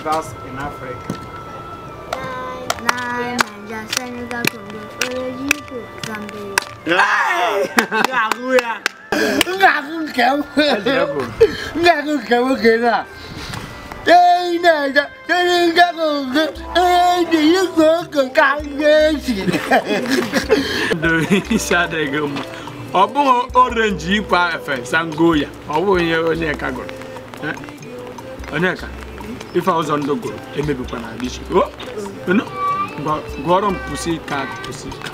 rivers in Africa? 9. Niger, Senegal, Congo, Egypt, Zambia. Ọ bụghị orange ikwa efe sango ya ọ bụghị ihe Onyeka gụrụ. Onyeka, ife ọzọ ndụ gụrụ emebikwana gị. Gụọrọ m pussycat, pussycat.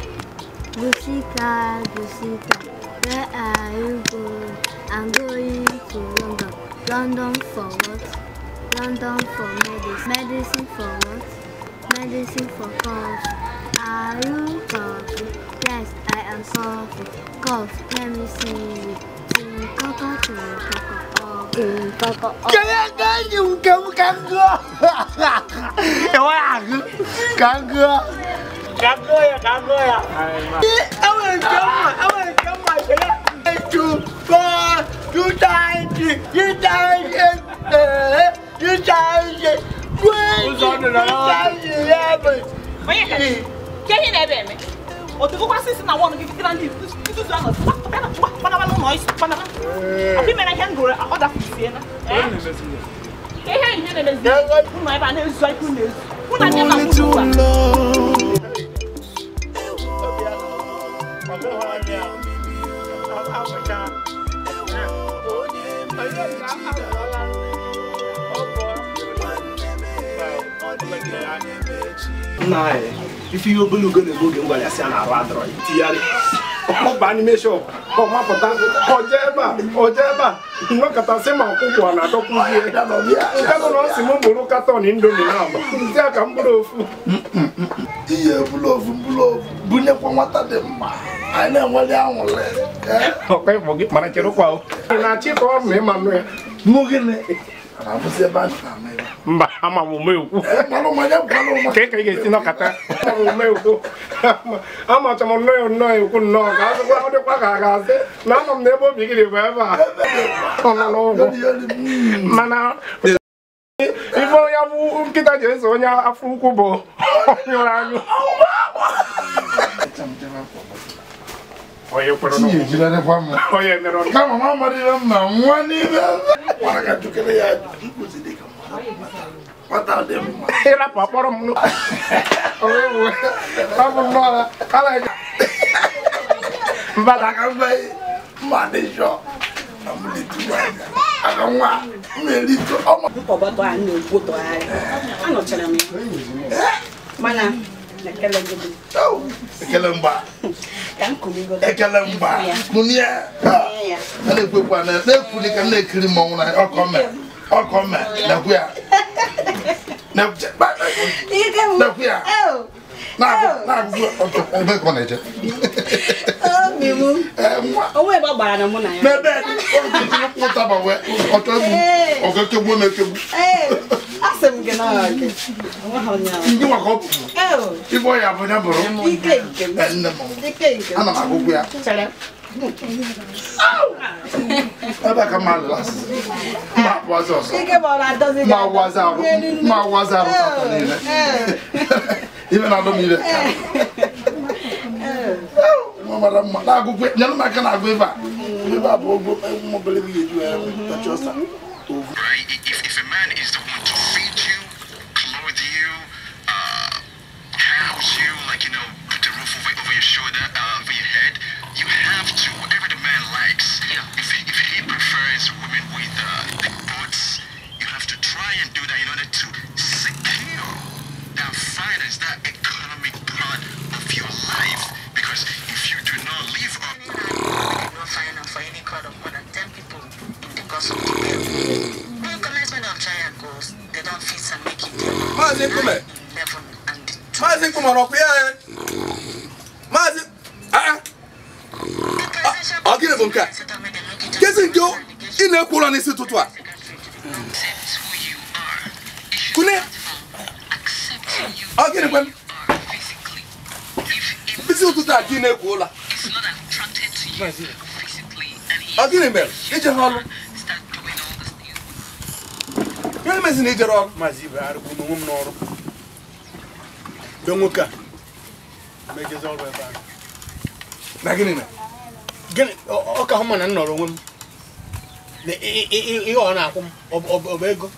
Pussycat, pussycat, where are you going? I'm going to London. London for what? London for medicine. Medicine for what? Medicine for cough. Are you coughing? Yes, I am coughing. Cough, let me see you. Coco, coco, oh. If you believe in the book, I'm going to shop. Ojeba, no katasema okuku anatokuzie. Nkago no simu katon indomie na. Nti aka mburu ofu. Iye bulovu bulovu. Bunye kwa nwata dị mma. Anyị na-enweli anwụle. Ọkwa ịfọ gị mana cherukwa o. Na chịkọ m ịma nụ ya. Mụ gịnị? Na-abụzi ebe a na-ama ebe. Mba, ama m ume ukwu. Ka ị ga-esi nọkata. Ama m ume ukwu. Amacha m nnọọ nnọọ ekwu nnọọ ka asịkwa ọ dịkwa ka a ga-asị na ama m na ebe obi gị dị bụ ebe a. Ọ nọ n'ụgwọ. Mana ife onye afọ nkịta ji eso onye afọ ukwu bụ nyụrụ anyụ. Onye kwere n'ụgwọ. Onye mere ọnụ. Kama m amarịla m na nwa n'ime. Gwara ka jukere ya nkuzi dị ka nwata dị mma. Ịrapụ akpọrọ m ọ bụ nnọọ ala mbada ka mbe mma dị jọ na m letu anya aka nwa m na-eritu ọma. Mkpọbọtọ a na-ekwutọgharị anọchara m ya mana ekele gị. Ekele mgba. Ka m kụmigodo. Ekele mgba. Kụnye. A na-ekwekwa na-ekwuli ka m na-ekiri mmọnwụ na ọkọ mme na-ekwu ya. Na-ekwu ya. Na-agụ ebe ka ọ na-eje. Obi m. Onwe ebe ọ gbara na mụ na ya. N'ebe ụtaba wee ọchọ egbu ọgọ ekegbu na ekegbu. Asị m gị na ọ gị. Ndị nwa ka ọ bụ. Ife ọya bụ ya bụrụ. Ike nke m. Nne m. Ike nke m. Ana m agụgụ ya. Ebe ka mma lụrụ asịsị. Mma apụwazi ọsọ. Ike ma ọ na-adọzi gị. Mma awụwazi arụ. Mma awụwazi arụ tata niile. Ibe na-adọ m ire. Nwa mara mma. Na-agụgụ nyere m aka na-agụ ebe a. Ebe a bụ ogo mobile m ga-eji wee tachi ọsa. If a man is the one to feed you, clothe you, house you, like, you know, put the roof over your shoulder, over your head, you have to, whatever the man likes. Yeah. If he prefers women with big butts, you have to try and do that in order to secure that finance, that economic part of your life. Because if you do not live up... No final for any crowd of more than 10 people in the course of the year. When commencement of trial goes, they don't fit and make it. Maazị Nkume! 11 and 2. Maazị Nkume, ọ nọkwa ya? Maazị... Ọ gịnị bụ nke a? Kezi nke ị na-ekwu ụlọ n'isi ụtụtụ a? Kune! Ọ gịnị kwen? Isi ụtụtụ a ka ị na-ekwu ụlọ? Ọ gịnị mere? Ije ha ọlụ? Ihe mezi na ijere ọrụ? Maazị Ibe arụgbu n'onwe m n'ọrụ. Be nwoke a mejezi ọrụ ebe ahụ. Na gịnị mere? Gịnị ọ ka hụ ma na m nọrọ onwe m. Na ihe ọ na-akwụ m ọ bụ ego.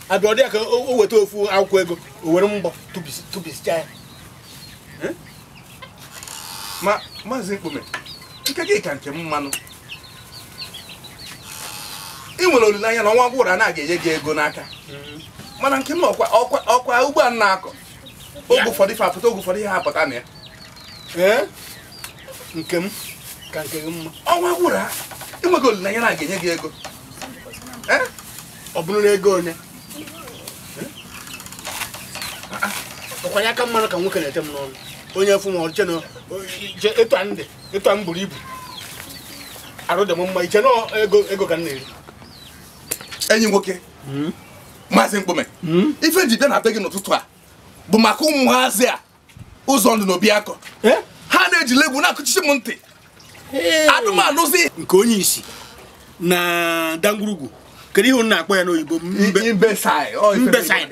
Abịa ọ dị ya ka o weta ofu akwụkwọ ego o were mbọ tụbisichaa ya. Ma Maazị Mkpume, nke gị ka nke m mmanụ. Ị nwere olileanya na ọnwa gwụrụ a na-aga enye gị ego n'aka. Mana nke m ọkwa ugbo a na-akọ. Oge ụfọdụ ife apụta, oge ụfọdụ ihe apụta na ya. Ee? Nke m ka nke gị mma. Ọnwa gwụrụ a, ị nweghị olileanya na a ga-enye gị ego. Ee? Ọ bụrụ na ego onye? Ọkwanye aka mmanụ ka nwoke na-ete m n'ọnụ. Onye fụ m ọrụ na etu a ndị etu a m buru ibu arụ dị m mma iche na ego ka m na-eri. Enyi nwoke, Maazị Mkpume, ife njide na be gị n'ụtụtụ a bụ maka ụmụazị a ụzọ ndụ na Obiakọ. Ha na-ejile egwu na-akụchichi m ntị. Anụmanụzi nke onye isi na Dangwurugwu. Kedu ihe unu na-akpọ ya n'oyibo?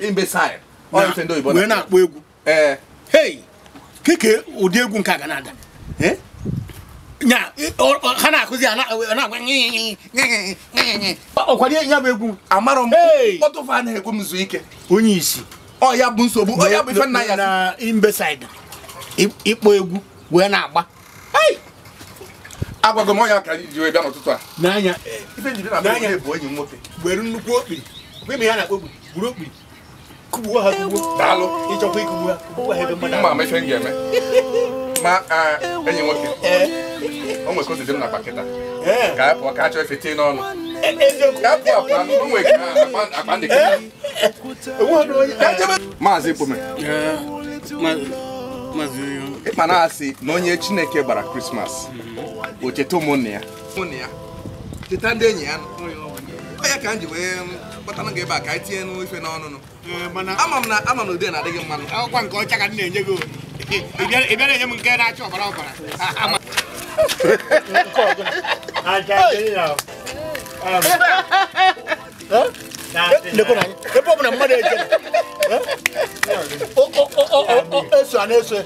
Imbecile. Wee na-akpọ egwu. Hey! Keke ụdị egwu nke a ga na-ada. Ha na-akụzi ya na-agwa ọkwado ya bụ egwu. Amarọ m kpọtụfa anaghị ekwe m zuo ike. Onye isi. Ọ ya bụ nsogbu, ọ ya bụ ife nna ya na imbecile ịkpọ egwu wee na-agba. Agwago m ọnya ka ji wee bịa n'ụtụtụ a. N'anya ife njide na be bụ enyi m nwoke. Were nnukwu okpiri. Okpiri ya na-akpọ okpiri, buru okpiri. Kugbuo ha kugbuo. Daalụ. Ịchọkwa ikugbu ha, kugbuo ha ebe mmadụ. Mma ama ife m ga-eme. Ma enyi nwoke. O nwere ka o si dị m n'akpa kịta. Ka a pụọ ka a chọọ ife tie n'ọnụ. Ka a pụọ apụ anụ, o nwere ka akpa ndị kịta. Maazị Mkpume. Ịkpa na-asị na onye Chineke gbara Krismas, o cheta ụmụnne ya. Cheta ndị enyi ya. Ọ ya ka m ji wee kpọtara gị ebe a ka anyị tinye n'ife n'ọnụnụ. Ama m na ude na-adịghị mmanụ. Akwụkwọ nke ọcha ka m na-enye gị. Ị bịara enye m nke na-acha ọbara ọbara. Ebe ọ bụla mmadụ eje eso a na-eso.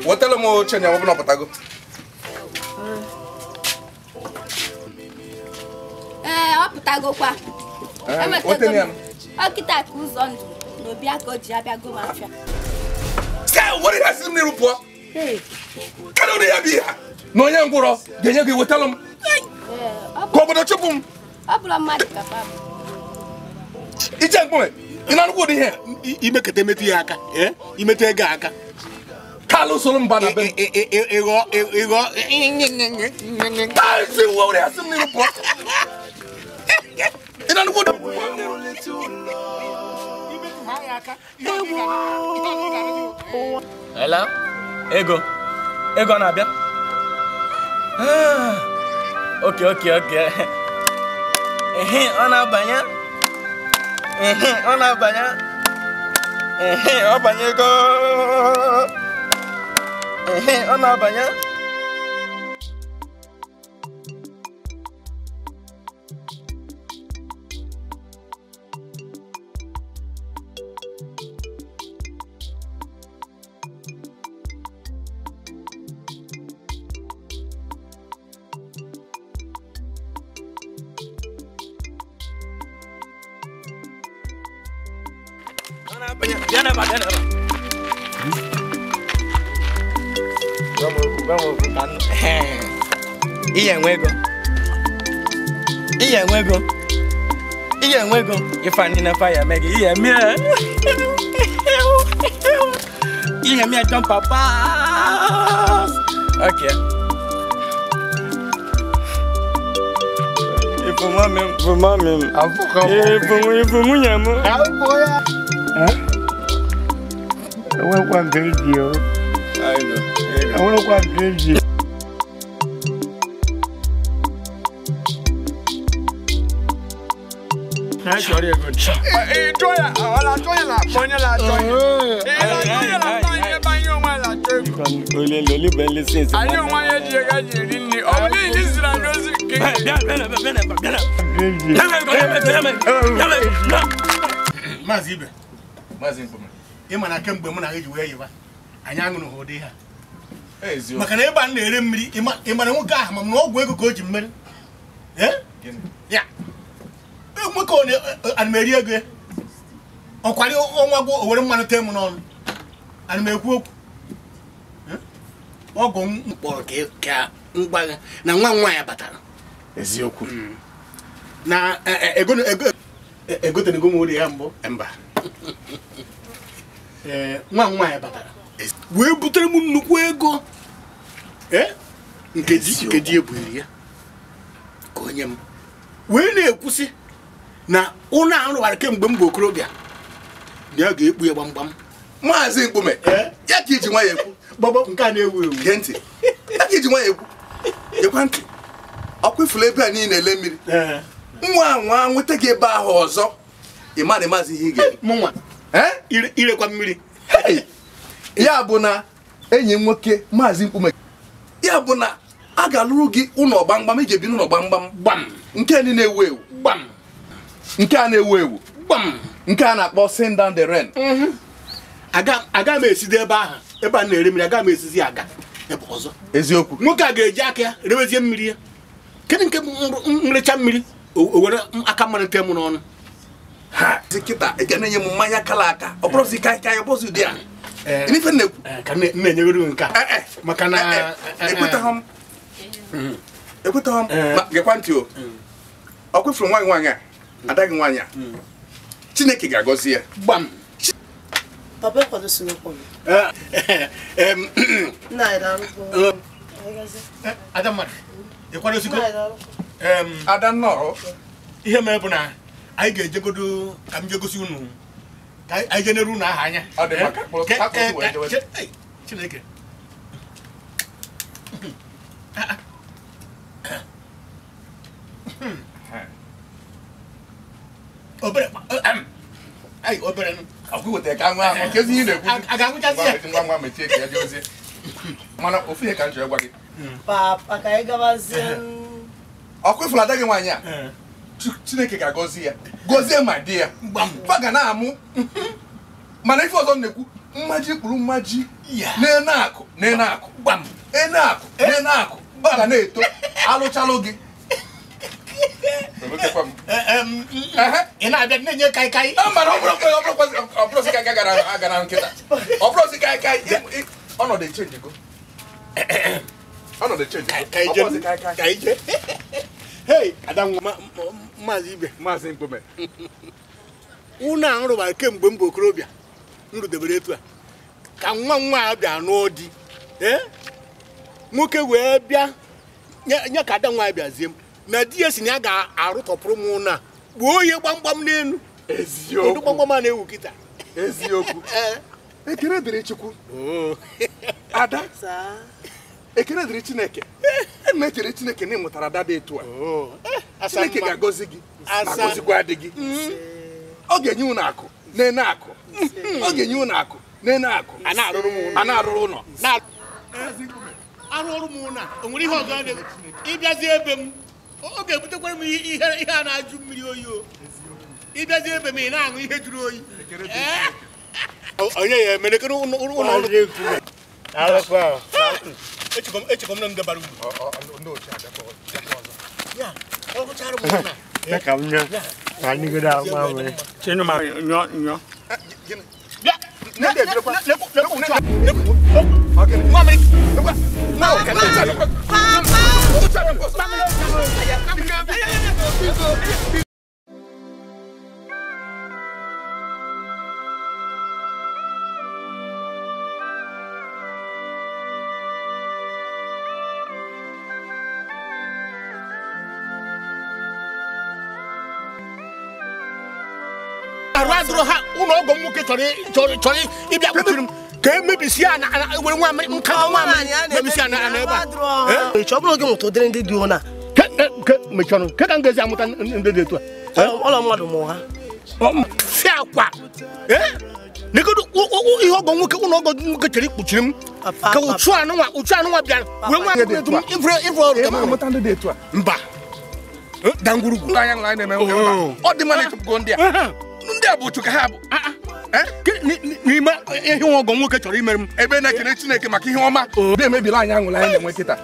Wetara m oche nya ọ bụla pụtago. Ee, ọ pụtagokwa. Ọ kịta ka ụzọ ndụ na Obiakọ ji abịago m afịa. Were ihe asị m n'iru pụọ. Kedu ụdị ya bụ ihe na onye ngwụrọ ga-enye gị wetara m ka obodo chụpụ m. Ọ bụrụ mmadụ ka papa. Iche Mkpume, ị na-anụkwa ụdị ihe? Imekete metụ ya aka, imetụ ego aka. Kalụ soro mba na be m. Ịghọ ịghọ. Taịsị were asị m n'iru pụọ. Ị na-anụkwa ụdị Hello? Ego. Ego na-abịa. Okay, okay, okay. Ehe, ọ na-abanye. Ehe, ọ na-abanye. Ehe, ọ banyego. Ehe, ọ na-abanye. Ihe enwe ego. Ihe enwe ego. Ihe enwe ego. Ife anyị na fire mee gị ihe mee. Ihe mee jump papa. Okay. Ifu mami, ifu mami. Ifu nwunye m. Enwekwa nke eji o. Enwekwa nke eji. Maazị Ibe, ị ma na kemgbe mụ na gị ji wee yiwa anyị aṅụrụ ha ụdị ha maka na ebe a na-ere mmiri ị mara nwoke ahụ ma m na ọgwụ ego ka o ji mmiri ya nwoke ana m eri ego ya ọkwari ọnwa gwụ o were mmanụ tee m n'ọnụ ana m ekwu okwu ọgụ m kpọrọ ka mgbagha na nwa nwa ya batara eziokwu na egotenego m ori ya mbụ mba nwa nwa ya batara wee butere m nnukwu ego nkeji ebiri ya ka onye m wee na-ekwusị na ụlọ ahụ rụwara kemgbe m bụ okorobịa na ya ga-ekpu ya gbamgbam. Maazị Mkpume, ya ka iji nwa ya ekwu gbagba nke a na-ewu ewu gee ntị ya ka iji nwa ya ekwu gekwa ntị ọkwa ifuru ebe a niile ele mmiri nwa nwa nweta gị ebe ahụ ọzọ ị ma na maazị ihe ị ga-eme mụnwa irekwa mmiri ya bụ na enyi m nwoke Maazị Mkpume ya bụ na a ga-alụrụ gị ụlọ gbamgbam ị ga-ebi n'ụlọ gbamgbam gbam nke ndị na-ewu ewu gbam nke a na-ewu ewu gbam nke a na-akpọ send down the rain. Aga m eside ebe ahụ ebe a na-ere mmiri aga m esizi aga ebe ọzọ eziokwu nwoke a ga-eji aka ya rewezie mmiri ya kedu nke nrecha mmiri o were aka mmanụ tee m n'ọnụ ha kịta ị ga na-enye m mmanya kala aka ọ bụrụzi kaikai ọ bụrụzi ụdị a ife na-ekwu ka m na-enyegoro nke a maka na ekwetaghị m gekwa ntị o ọ kwefuru nwaanyị nwaanyị a ada gị nwaanyị a Chineke ga-agọzi ya gbam. Papa kwadosiri okwu m. Ada mmadụ ị kwadosigo? Ada nnọọ ihe mere bụ na anyị ga-ejegodo ka m jegosi unu ka anyị jenere unu aha anya. Chineke obere ai obere ọkụ wetara ka nwa ahụ kezi ihe na-ekwu a ga-agụchazi ya ngwa ngwa mechie ka ya jee ozie mana ofu ihe ka m chọrọ ịgwa gị papa ka anyị gabazie ọkụ ifuru ada gị nwaanyị a Chineke ga-agọzi ya gọzie ma di ya fa ga na-amụ mana ife ọzọ na-ekwu mmaji kpụrụ mmaji na-ene akụ na-ene akụ gbam ene akụ na-ene akụ ọ ga na-eto alụchalụ gị ị na-abịa na-enye kaikai mana ọ bụrụzi kaikai gara nkịta ọ bụrụzi kaikai ọnọdụ echenjigo ọnọdụ echenjigo ka ije hei ada nwa Maazị Ibe Maazị Mkpume ụnụ a rụbara kemgbe m bụ okorobịa m rudebere etu a ka nwa nwa a bịa nụọ di nwoke wee bịa nye ka ada nwa ya bịazie m na di ya si na ya ga-arụtọpụrụ m ụnụ a gbuo ihe gbamgbam n'elu eziokwu gbamgbam a na-ewu kịta eziokwu ekele dịrị Chukwu ada ekele dịrị Chineke eme ekele Chineke na ịmụtara ada dị etu a Chineke ga-agọzi gị ma gọzikwa di gị ọ ga-enye unu akụ na-ene akụ ọ ga-enye unu akụ na-ene akụ a na-arụrụ ụlọ arụ ọrụ m ụlọ a o nwere ihe ọzọ ịbịazi ebe m ọ ga-ebutekwara m ihe a na-ajụ mmiri oyi o ịbịazi ebe m ị na-aṅụ ihe jụrụ oyi onye ya emerekere ụlọ ọrụ echekwa m na ndị bara uru Arụ ha ụlọ ọgọ m nwoke chọrọ ịbịa kpuchiri m ka emebisi ya were nwa nka nwa mebisi ya na ebe a. Ọ bụrụ gị mụta ụdịrị ndị dị ụna mechọrọ ke ka m ga-esi amụta ndị dị etu a. Ụlọ mmadụ mụ ha. Fịa akwa. Negodu ihe ọgọ nwoke ụlọ ọgọ nwoke chere ikpuchiri m. Ka uchu anụnwa bịara wee nwa ịvụrụ ọrụ ka m. Mba. Dangwurugwu. Ọ dị mma na ịchụpụgo ndị a. Ndị a bụ uchu ka ha bụ. N'ime ihe ọgọ nwoke chọrọ imere m. Ebe na-ekele Chineke maka ihe ọma. Obi emebila anyị aṅụrị anyị na-enwe kịta.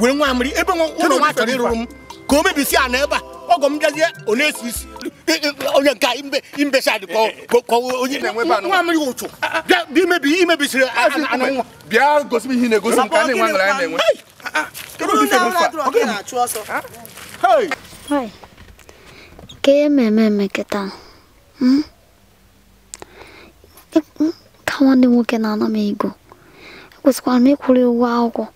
Were nwa amịrị ebe ụlọ nwa chọrọ ịrụrụ m ka o mebisi ana ebe a ọgọ m bịazie ọ na-esi isi onye nke imbesa dị ka onye nwa amịrị ụchụ bịa imebisiri ana nwa. Bịa gosi m ihe na-egosi m ka a na-enwe aṅụrị anyị na-enwe. Ka ememe kịta ka nwanne nwoke na-ana m ego ekwesịkwara m ịkwụrụ ụgwọ akwụkwọ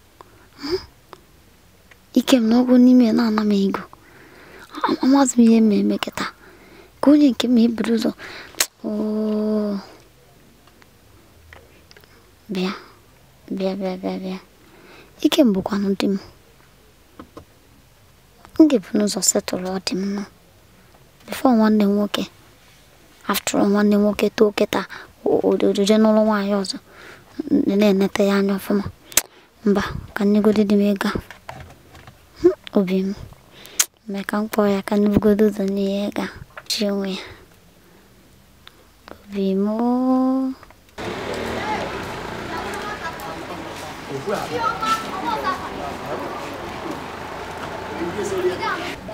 ike m n'ọgwụ n'ime na-ana m ego amaghịzi m ihe mmemme kịta ka onye nke m eburu ụzọ bịa bịa bịa bịa bịa ike m bụkwanụ di m m ga-ebu n'ụzọ setụlụ ọ dị m nọ bifo nwanne m nwoke after all nwanne m nwoke too kịta odoje n'ụlọ nwaanyị ọzọ na-enete ya anya ọfụma mba ka nnegodi dị m ego obi m mee ka m kpọọ ya ka nnebugodo ụzọ nye ya ego chi onwe ya obi m.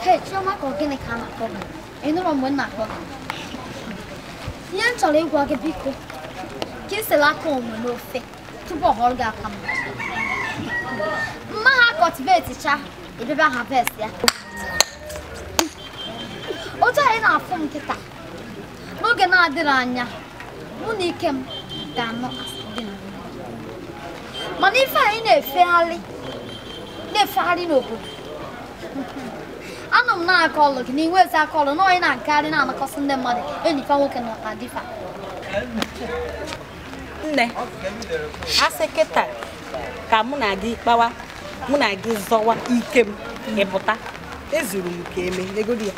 Hey, Chioma, ka gịnị ka a na-akpọ gị? Ị nụrụ mgbe m na-akpọ gị? Ihe m chọrọ ịgwa gị biko ka ị sela aka onwe n'ofe tupu ọ họrọ gị aka mma. Mma ha cultivate cha ebebe harvest ya. Otu anyị na-afụ m kịta n'oge na-adịrị anya mụ na ike m ga-anọ di na nwunye. Mana ife anyị na-efegharị n'obodo anọ m na-akọ ọlụ gị na inwe ezi aka ọlụ na onye na-agagharị na-anakọsị ndị mmadụ enyifa nwoke na adịfa. Nne, asị kịta ka mụ na gị kpawa, mụ na gị zọwa ike m ịpụta ezuru m ka eme negodi ya.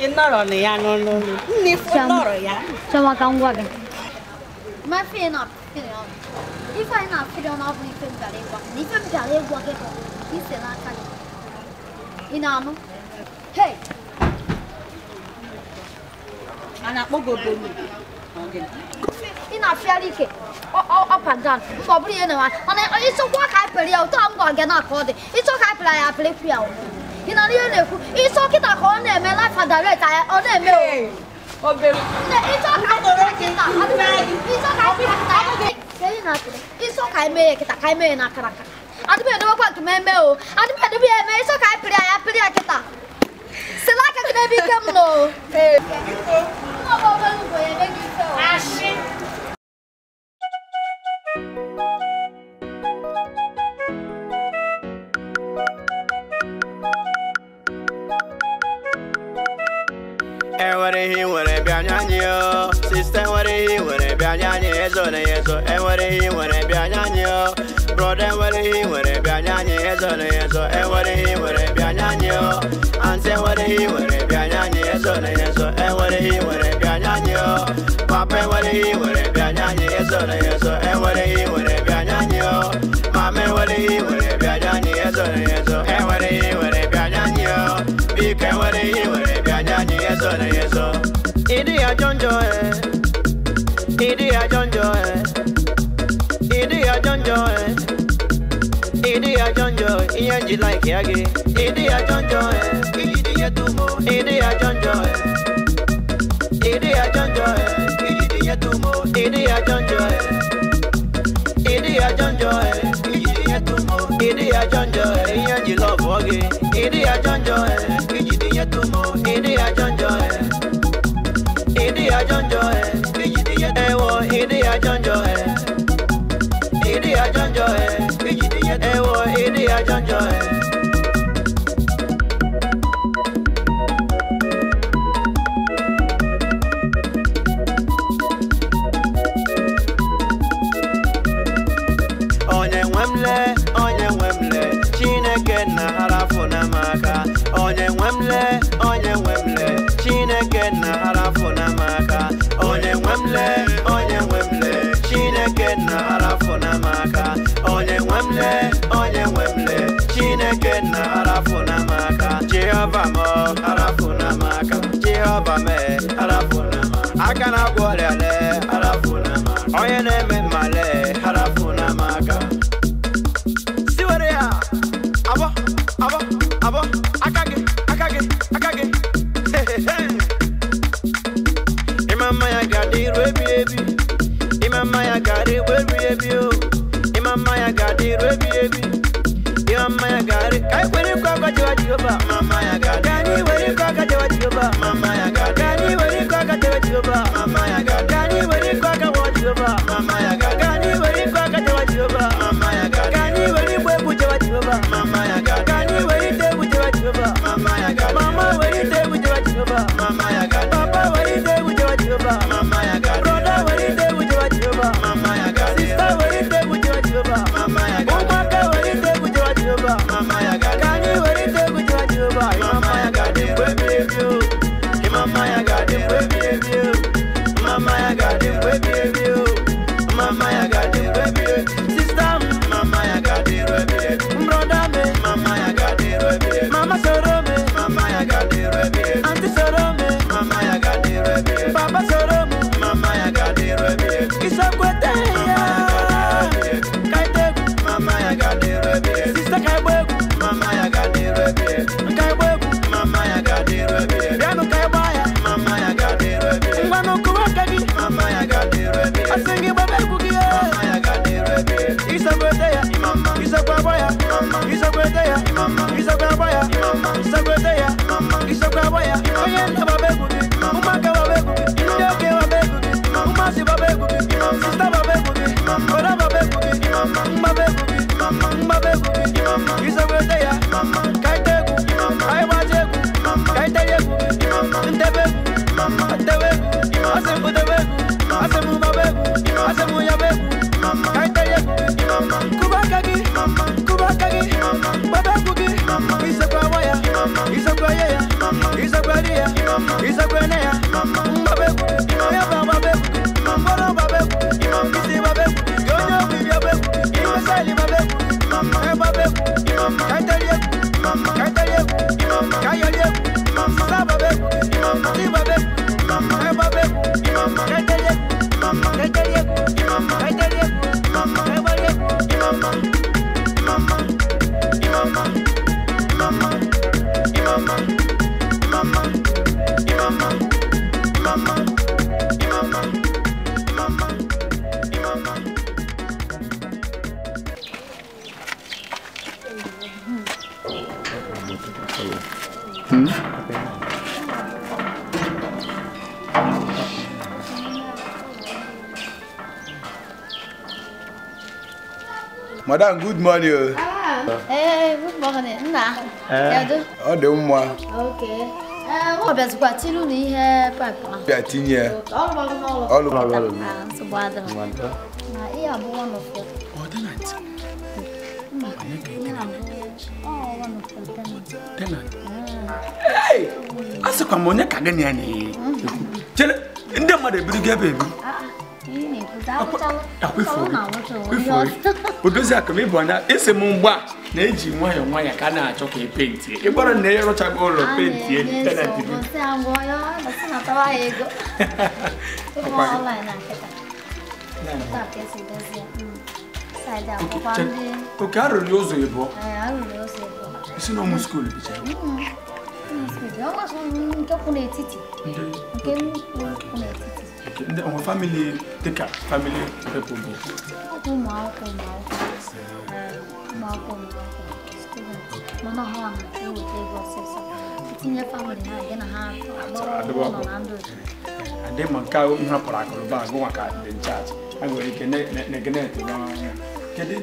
Ị nọrọ na ya n'ụlọ nne ifu nọrọ ya. Chioma ka m gwa gị. Ma ife ife anyị na-afịrị ọnụ abụghị ife m bịara ịgwa gị. Ife m bịara ịgwa gị bụ ka ise n'aka gị. Ị na-anụ? Hey! A na-akpọ gị obere ị na-afịarị ike up and down mba ọ bụrụ ihe na-enwe mana ịchọkwa ka anyị pịrị ya ụtọ m gwa gị na ka ọ dị ịchọ ka anyị pịrị ya apịrịkwu ya ị na ihe na-ekwu ịchọ kịta ka ọ na-eme life and direct ọ na-eme o ịchọ ka anyị pịrị kịta ịchọ ka anyị pịrị kịta ịchọ ka anyị mee ya kịta ka anyị mee ya n'akara aka adịm edobekwa nke m eme o adịm edobe ya eme ịchọ ka anyị pịrị ya pịrị ya kịta sila aka gị n'ebe ike m nọ o. Enwere ihe nwere bịa nye anyị o sista enwere ihe nwere bịa nye anyị ezo na ezo enwere ihe nwere bịa nye anyị o brọda enwere ihe nwere bịa nye anyị ezo na ezo enwere ihe nwere bịa nye anyị o antị enwere ihe nwere bịa nye anyị ezo na ezo enwere ihe nwere bịa nye anyị o papa enwere ihe nwere bịa nye anyị ezo na ezo enwere ihe nwere bịa nye anyị o mama enwere ihe nwere bịa nye anyị ezo na ezo enwere ihe nwere bịa nye anyị o biko enwere ihe nwere bịa nye anyị ezo na ezo. Ịdị ya jọnjọ e, ịdị ya jọnjọ e, ịdị ya jọnjọ e, ịdị ya jọnjọ ihe nji like ya gị. Ịdị ya jọnjọ e, ịdị ya jọnjọ e, ịdị ya jọnjọ e, ịdị ya jọnjọ e, ịdị ya jọnjọ e, ịdị ya jọnjọ e, ihe nji love gị. Ịdị ya jọnjọ e, ịdị ya jọnjọ e. Ịdị ya jọnjọ e, ewo ịdị ya jọnjọ e. Ịdị ya jọnjọ e, ewo ịdị ya jọnjọ e. Onye nwe m le, onye nwe m le, Chineke na-arafụ Jehova m arafuna m aka Jehova m arafuna m aka na-agwọ ọrịa le arafuna m onye na-eme mmale arafuna m aka si were ya abọ abọ abọ aka gị aka gị aka gị Imama ya ga-adịru ebi ebi Imama ya ga-adịru ebi ebi o Imama ya ga-adịru ebi ebi Mama ya gari, kai weri kwa kwa jewa Jehova. Mama ya gari, gani weri kwa kwa jewa Jehova. Mama ya gari, gani weri kwa kwa jewa Jehova. Mama ya gari, gani weri kwa kwa jewa Jehova. Mama ya gari, gani weri kwa kwa jewa Jehova. Mama ya gari, gani weri kwe jewa Jehova. Mama ya gari, gani weri te jewa Jehova. Mama ya gari, mama weri te jewa Jehova. Mama ya gari, papa weri te jewa Jehova. Mama ya gari, brother weri te jewa Jehova. Mama ya gari, sister weri te jewa Jehova. Mama ya gari, ụmụaka weri te Mama ya gadi, kani weri te kujewa Jehova. Mama ya gadi, webi ebi o. Mama ya gadi, webi ebi o. Mama ya gadi, webi ebi o. Mama ya gadi, webi ebi. Sister, mama ya gadi, webi ebi. Brother me, mama ya gadi, webi ebi. Mama soro me, mama ya gadi, webi ebi. Auntie soro me, mama ya gadi, webi ebi. Papa soro me, mama ya gadi, webi ebi. Isakwete ya, kaite, mama ya gadi, webi ebi. Sister kai mama ya gadi webi kai webu mama ya gadi webi bianu kai baya mama ya gadi webi ngwanu kuwa kagi mama ya gadi webi asingi babe kugie mama ya gadi webi isakwete ya mama isakwa baya mama isakwete ya mama isakwa baya mama isakwete ya mama isakwa baya onye nda babe kugie umaka babe kugie ndoke babe kugie umasi babe kugie sister babe kugie brother babe kugie mama babe kugie mama babe kugie isakwete ya kaitegu aiwajegu kaitegu ntebegu ntebegu asemu tebegu asemu babegu asemu yabegu kaitegu kubakagi kubakagi babegugi isakwa waya isakwa yeya isakwa ria isakwa neya babegu yaba babegu mboro babegu isi babegu gonyo bibia babegu imesali babegu babegu kaitegu kaitegu kayoliegu sisa babegu si babegu babegu kaitegu kaitegu kaitegu kaitegu Madam, good morning. Hey, good morning. Nna. Kedu? Ọ dị mma. Okay. Ọ bịazikwa tilu na ihe pipe ahụ. Bịa tinye. Ọrụ ọrụ. Ah, nsogbu adịrọ. Na ihe abụ one of your. Ọ tenant. Oh, one of your tenant. Tenant. Hey! Asịkwa m onye ka gị na ya na-ekwu. Chere, ndị mmadụ ebidogo ebe ebi. Odozi akụ m ịbụ anya esi m mgba na-eji nwayọọ nwayọọ ka a na-achọ ka e pentie ị gwara na ya rụchago ụlọ pentie tenant gị. Oke arụrụ ụzọ ịbụọ isi na ụmụ skuul bicha ndị onwe family dịka family people bụ ụmụ akwụkwọ ụmụ mana ha na-eweta ego ọsịsọ itinye family ha gị na ha agbọrọ na ndụ adị ma nke ahụ m hapụrụ akụrụba agụ maka dị nchaji a nwere ike na-egenete n'anya kedu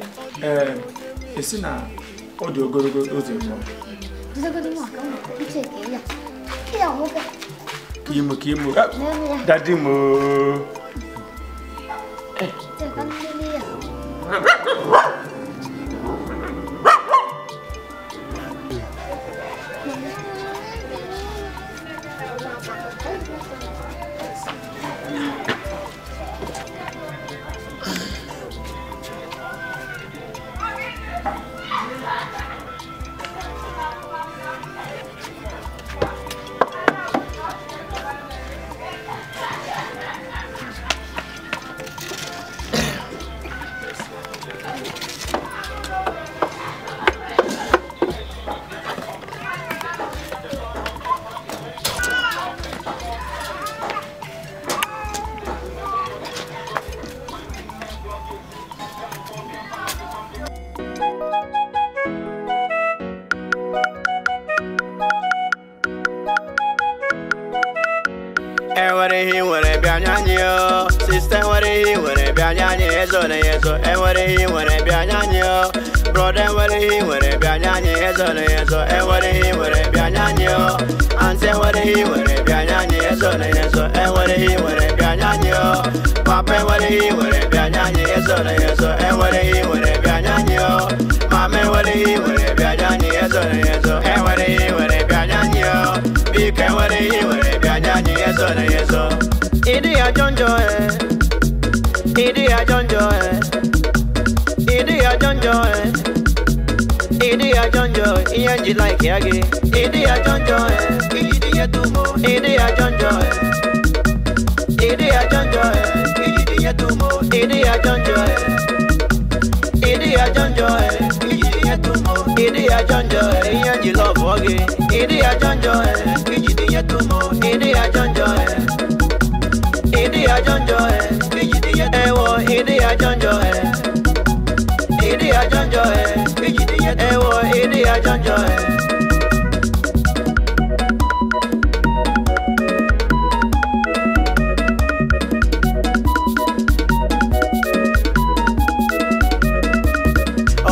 esi na ọ dị ogologo ụzọ ịbụọ Kimo kimo daddy mo Enwere ihe nwere bịa nye anyị o. Sista enwere ihe nwere bịa nye anyị ezo na ezo. Enwere ihe nwere bịa nye anyị o. Brọda enwere ihe nwere bịa nye anyị ezo na ezo. Enwere ihe nwere bịa nye anyị o. Aunty enwere ihe nwere bịa nye anyị ezo na ezo. Enwere ihe nwere bịa nye anyị o. Papa enwere ihe nwere bịa nye anyị ezo na ezo. Enwere ihe nwere bịa nye anyị o. Mama enwere ihe nwere bịa nye anyị ezo na ezo. Enwere ihe nwere bịa nye anyị o. Biko enwere ihe nwere bịa nye anyị ezo na ezo. Ịdị ajọ njọ e. Ịdị ajọ njọ e. Ịdị ajọ njọ e. Ịdị ajọ njọ ihe nji like ya gị. Ịdị ajọ njọ e. Ịdị ajọ njọ e. Ịdị ajọ njọ e. Ịdị ajọ njọ e. Ịdị ajọ njọ e. Ịdị ajọ njọ e. Ihe nji love gị. Ịdị ajọ njọ e. Ịdị ajọ njọ e. Ịdị ajọ njọ e. Ewo ịdị ajọ njọ e. Ịdị ajọ njọ e. Ewo ịdị ajọ njọ e.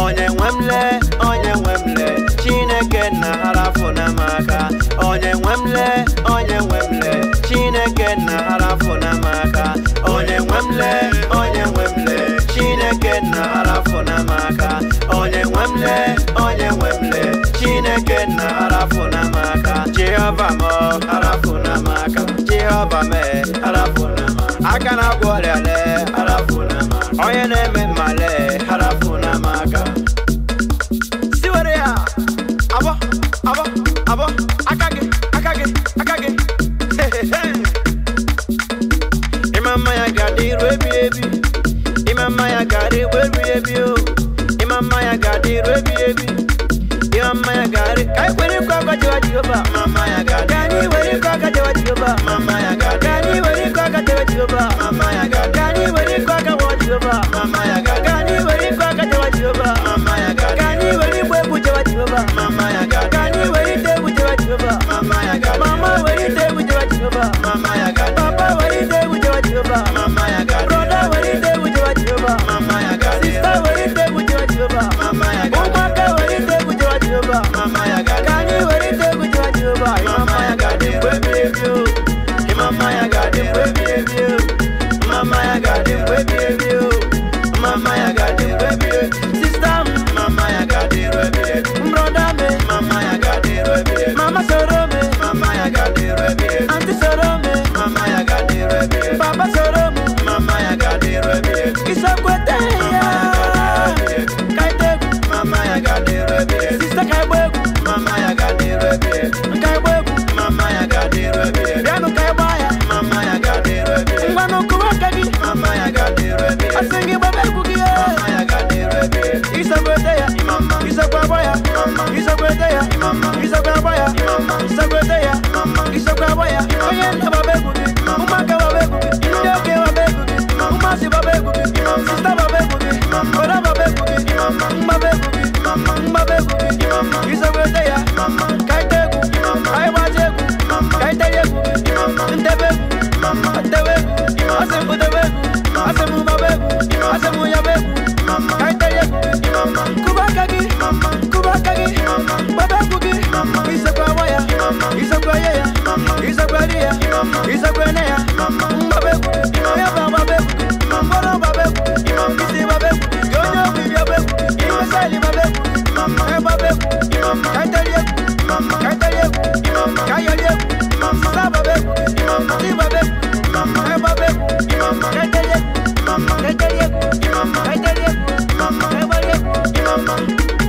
Onye nwe m lee, onye nwe m lee, Chineke na-arafụ na m aka. Onye nwe m lee, onye nwe m lee, Chineke na-arafụ na m aka. Onye nwe m lee, onye nwe m lee, Chineke na-arafụ na m aka. Onye nwe m lee, onye nwe m lee, Chineke na-arafụ na m aka. Jehova m arafụ na m aka. Jehova m arafụ na m aka. Aka na-agwọ ọrịa lee arafụ na m aka. Onye na-eme mma lee arafụ na m aka. Siwere ya abọ abọ abọ aka gị aka gị aka gị. Ịma mma ya ga-adị iru ebi ebi. Ịma mma ya ga-adị iru ebi ebi o. Ịma mma ya ga-adị iru ebi ebi. Ịma mma ya ga-adị. Ka anyị kwere nkwa aka jewa Jehova. Mama ya ga-adị. Ka anyị were nkwa aka jewa Jehova. Mama ya ga-adị. Ka anyị were nkwa aka jewa Jehova. Mama ya ga-adị. Ka anyị were nkwa aka jewa Jehova. Mama ya ga-adị. Ka anyị were nkwa aka jewa Jehova. Mama ya ga-adị. Ka anyị were igba egwu jewa Jehova. Mama ya ga-adị. Ka anyị were ite egwu jewa Jehova. Mama ya ga-adị. Mama were ite egwu jewa Jehova. Mama ya ga-adị. Papa were ite egwu jewa Jehova. Mama ya ga-adị. Broda were ite egwu jewa Jehova. Mama ya ga-adị. Sista were ite egwu jewa Jehova. Mama ya ga-adị. Ụmụaka were ite egwu jewa Jehova. Mama ya ga-adị. Ka anyị were ite egwu jewa Jehova. Mama ya ga-adị mgbe ebi ebi o. Mama ya ga-adị mgbe ebi ebi o. Mama ya ga-adị mgbe ebi ebi o. Mama ya ga-adị mgbe ebi ebi. Sista m. Mama ya ga-adị iru ebi ebi. Broda m. Mama ya ga-adị iru ebi ebi. Mama soro m. Mama ya ga-adị iru ebi ebi. Aunty soro m. Mama ya ga-adị iru ebi ebi. Papa soro m. Mama ya ga-adị iru ebi ebi. Isokwete ya. Ka ite egwu. Mama ya ga-adị iru ebi ebi. Sista ka egba egwu. Mama ya ga-adị iru ebi ebi. Ka egba egwu. Mama ya ga-adị iru ebi ebi. Bịanụ ka egba ya. Mama ya ga-adị iru ebi ebi. Ngwanụ kụwa aka gị. Mama ya ga-adị iru ebi ebi. Asị gị gbaba egwu gị. Mama ya ga-adị iru ebi ebi. Isokwete ya. Isokwa agba ya. Isokwete ya. Isokwa agba ya. Isokwete ya. Isokwa agba ya. Onye nna gbaba egwu gị. Ụmụaka gbaba egwu gị. Ndị okenye gbaba egwu gị. Ụmụasị gbaba egwu gị. Sista gbaba egwu gị. Brọda gbaba egwu gị. Mgbaba egwu gị. Mgbaba egwu gị. Isokwete ya. Ka ite egwu. Ka anyị gbaji egwu. Ka anyị tere egwu gị. Ntebe egwu. Ntebe egwu. Asị m debe egwu. Asị m gbaba egwu. Asị m yaba egwu. Ka anyị tere egwu gị. Kụba aka gị. Kụba aka gị. Gbaba egwu gị. Isokwa agba ya. Isokwa ye ya. Isokwa ri ya. Isokwa ene ya. Mgbaba egwu gị. Onye bụ agbaba egwu gị. Mgbọrọ gbaba egwu gị. Isi gbaba egwu gị. Gị onye obi bịa egwu gị. Imesali gbaba egwu gị. Ka gbaba egwu. Ka anyị tere egwu. Ka anyị tere egwu. Ka anyị yọrọ egwu. Sista gbaba egwu gị. Ndị gbaba egwu gị. Ka gbaba egwu. Ka anyị tere egwu. Ka anyị tere egwu. Ka anyị tere egwu. Ka anyị gbara egwu.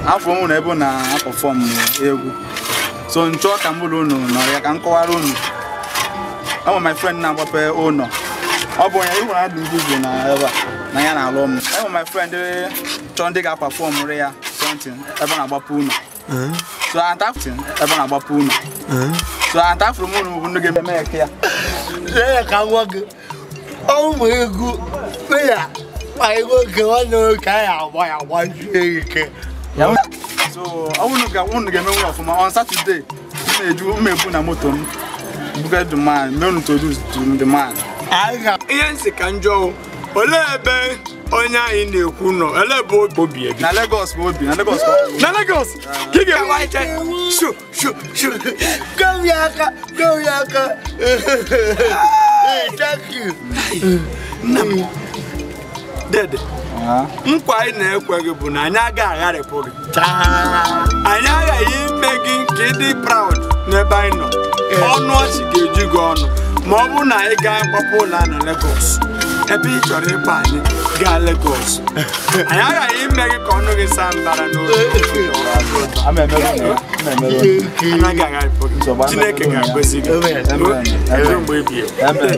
Afọ m na ebe na-apọfọm egwu so nchọ ka m bụrụ unu nọ ya ka m kọwara unu. Ọ bụ my friend na-agbape ụlọ. Ọ bụ onye ịhụrụ adị ndị na ebe a na ya na-alụ m. Ọ bụ my friend chọọ ndị ga-apafọm ya something ebe ọ na-agbapụ ụlọ. So anta ebe na-agbapụ ụlọ. So anta afụrụ m ụlọ bụ ndị ga-eme eke ya. Lee ka nwa gị ọmụ egwu ya anyị nwoke nwanne nwoke anyị agba ya agbazie ike. So unu ga-eme nwere ọfụma on Saturday m ebu na moto m buga the man me introduce to the man. Ihe nsị ka njọ olee ebe onye anyị na-ekwu nọ olee ebe obi ebi na Lagos bụ obi na Lagos na Lagos ka ị ga-enwe ike shu shu shu go ya aka go ya aka. Thank you. Nna m dede nkwa anyị na-ekwe gị bụ na anyị agaghị agharịpụ gị. Anyị aghaghị ime gị ka ị dị proud n'ebe anyị nọ. Ọnụ ọchị ga-eju gị ọnụ ma ọ bụrụ na anyị gaa gbapụ ụlọ na Lagos ebe ị chọrọ ịkpa anyị gaa Lagos. Anyị aghaghị ime gị ka ọnụ gị saa mbara n'obi. Anaghị agharịpụ gị. Chineke ga-agọzi gị ruo mgbe ebighị ebi.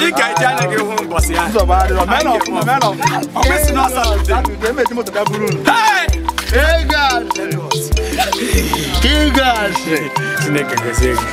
Ị ga-eji anya gị hụ mbọsị ya. Ọ kwesị na Satọde. Chineke gọzie gị.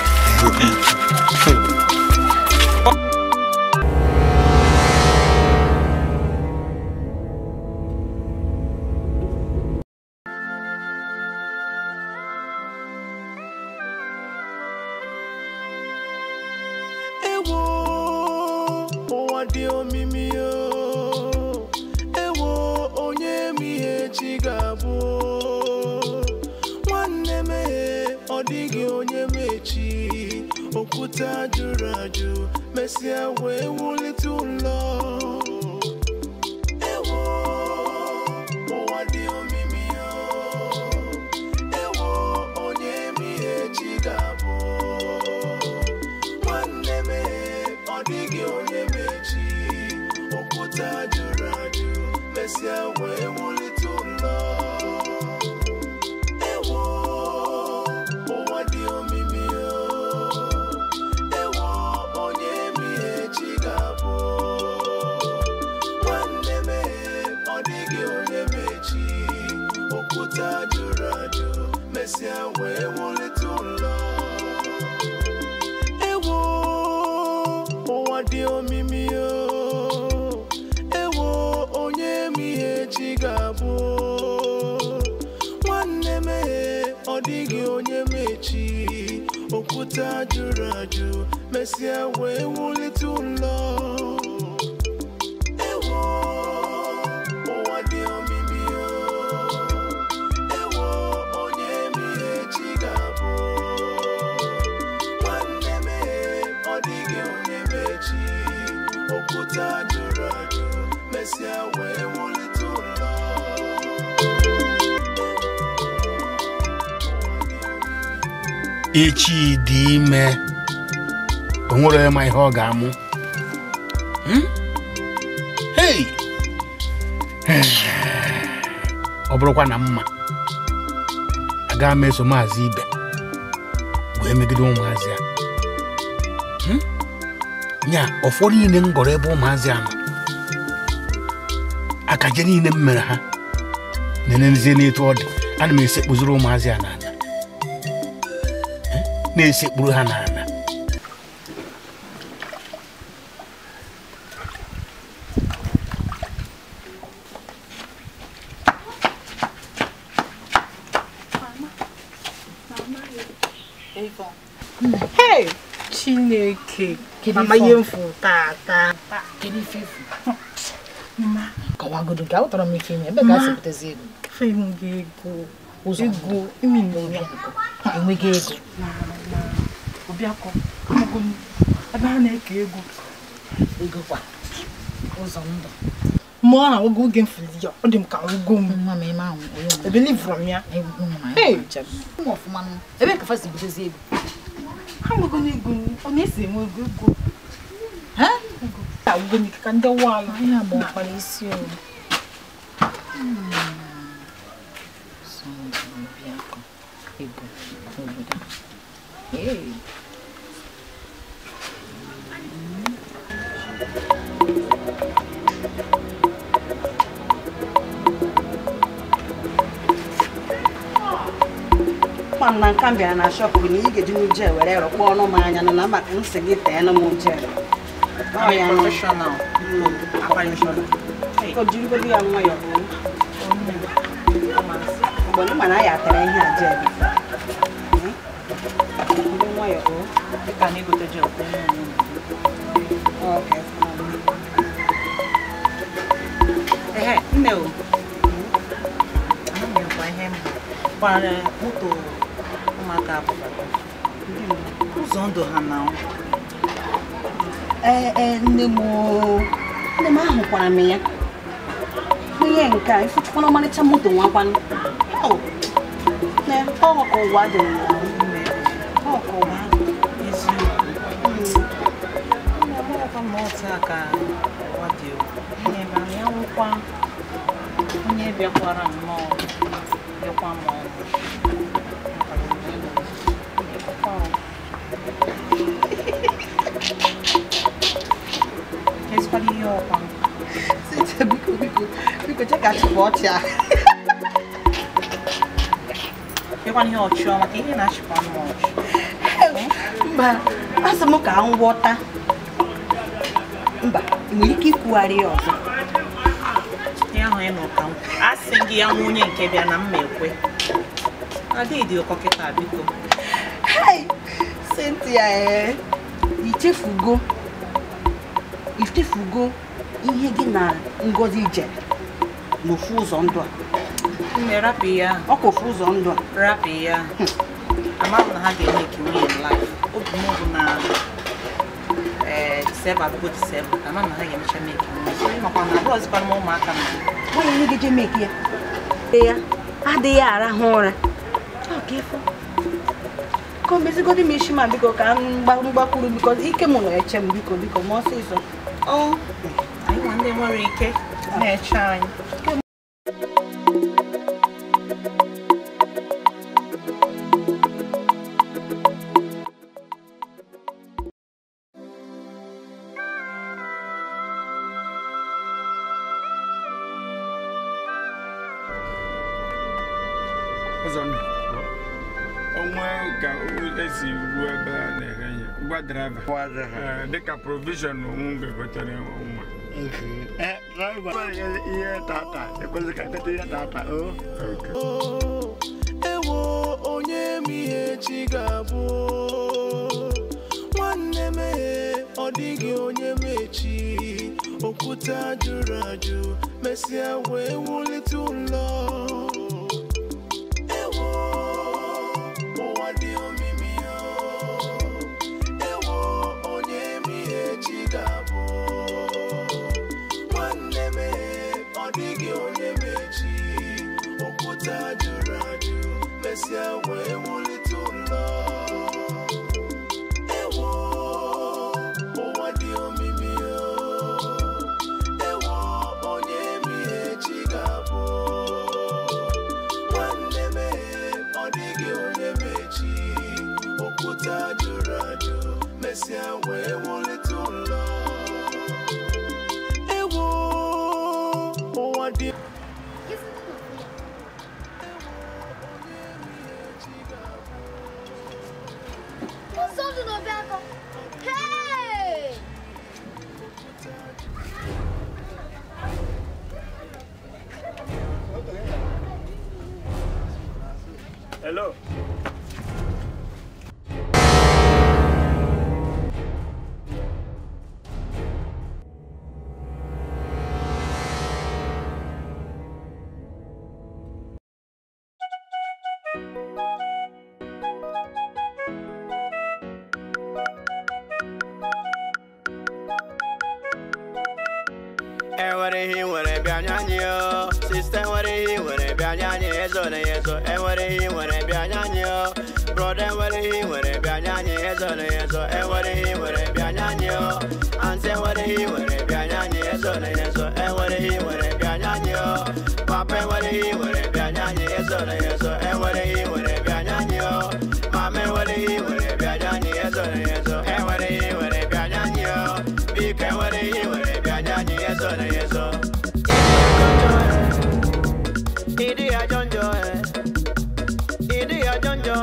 Echi dị ime o nwere ma ihe ọ ga-amụ. Hey! Ọ bụrụkwa na mma aga m eso maazị Ibe wee megide ụmụazị a. Nya ụfọdụ niile m gọrọ ebe ụmụazị a nọ akaje niile m mere ha na-enezie n'etu ọ dị ana m esekpụziri ụmụazị a n'ala na-esekpuru ha n'ala. Hey! Chineke! Mama ihe mfu tata. Kedu ife efu? Mama, kọwagodu ka aghọtara m ife ime ebe ka a si pụtazi ego. Ife enweghị ego. Ego imi na enweghị ego. Obiakọ, amago m ebe a na-eke ego. Ego kwa ụzọ ndụ. Mgbe ọ na-awụgo oge m fụrụ ya, ọ dị m ka awụgo m. Ebelivụrụ m ya. Ebe ka fa si butezi ego? Ha nwego n'ego, ọ na-esi enwe ego ego. Awụgo m ike ka ndị waala. Ihe a gbakwara isi o. Obiakọ, ego n'obodo a. Hey. Ịkwa na nka m bịara na shop gị na ị ga-eji m gel were rụkpọ ọnụ m anya na maka nsị gị tee m gel. Ọ ya professional. Biko jirigodu ya nwayọọ. Mgbe m mana ya tere ihe a gel. Ndị nwayọọ. Dịka na egote gel. Okay. Ehe, nne o. Ana m ekwa ihe m gbara moto ụmụaka apụtago. Ụzọ ndụ ha na Ee, nne m ahụkwara m ya. Ihe nke a ịfụchukwana ọmarịcha moto nwakwanụ. Nne, ọ ka ụwa dị ọ ka ụwa dị. Eziokwu. Nne, amaghịkwa m otu a ka ụwa dị o. Nne, ma ya nwụkwa onye bịakwara nnọọ bịakwa m ọnụ. Ezikwala ihe ọkwa. Biko, biko, biko, che ka chịkwa ọchị a. Bịakwana ihe ọchị ọma ka ihe na-achịkwa m ọchị. Mba, asị m ka m ghọta. Mba, ị nwere ike ikwugharị ya ọzọ. Ihe ahụ ị nọ ka m asị gị ya nwa onye nke bịa na mma ekwe. Adịghị dị ụkọ kịta biko. Hey, Cynthia, ichefugo ihe gị na Ngozi jere n'ofu ụzọ ndụ a. Nne, rapụ ya. Ọ ka ofu ụzọ ndụ a. Rapụ ya. Amaghị m na ha ga-eme ka nwunye life. Obi m bụ na Disemba abụgo Disemba. Amaghị m na ha ga-emecha mee ka nwunye. So ịmakwa na abụọ ọzịkwa m ụmụaka m. Nwanyị onye ga-eje mee ka ya. Ya adịghị arahụ ụra. Ọ ka ịfụ. Ka o mezigodi m isi ma biko ka m gbakwuru biko ike m nọ eche m biko biko ma ọsịsọ. Ọ anyị nwa ndị nwere ike na-eche anyị. Onwe ka esi ruo ebe a na-ere ihe gwa draịva dịka provision m ga-egotere nwa. Ihe tata ekwesịghị ka nketa ihe tata o. Ewo onye m ihe chi ga-abụ nwanne m ọ dịghị onye m echi okwute jụrụ ajụ mesịa wee wulite ụlọ. Ewo ụwa dị omimi o. Ewo onye m ihe chi ga-abụ nwanne m ọ dịghị onye m echi okwute jụrụ ajụ mesịa wee wulite ụlọ. Ewo ụwa dị omimi o. Ewo onye m ihe chi ga-abụ nwanne m ọ dịghị onye m echi okwute jụrụ ajụ mesịa wee wulite ụlọ. Ewo ụwa dị. Ụzọ ndụ na Obiakọ. Hey! Hello. Enwere ihe nwere bịa nye anyị o. Sista enwere ihe nwere bịa nye anyị ezo na ezo. Enwere ihe nwere bịa nye anyị o. Brọda enwere ihe nwere bịa nye anyị ezo na ezo. Enwere ihe nwere bịa nye anyị o. Antị enwere ihe nwere bịa nye anyị ezo na ezo. Enwere ihe nwere bịa nye anyị o. Papa enwere ihe nwere bịa nye anyị ezo na ezo. Enwere ihe nwere bịa nye anyị o. Mama enwere ihe nwere bịa nye anyị ezo na ezo. Enwere ihe nwere bịa nye anyị o. Biko enwere ihe nwere bịa nye anyị ezo na ezo. Ịdị ya jọnjọ. Ịdị ya jọnjọ.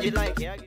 m ji like ya gị.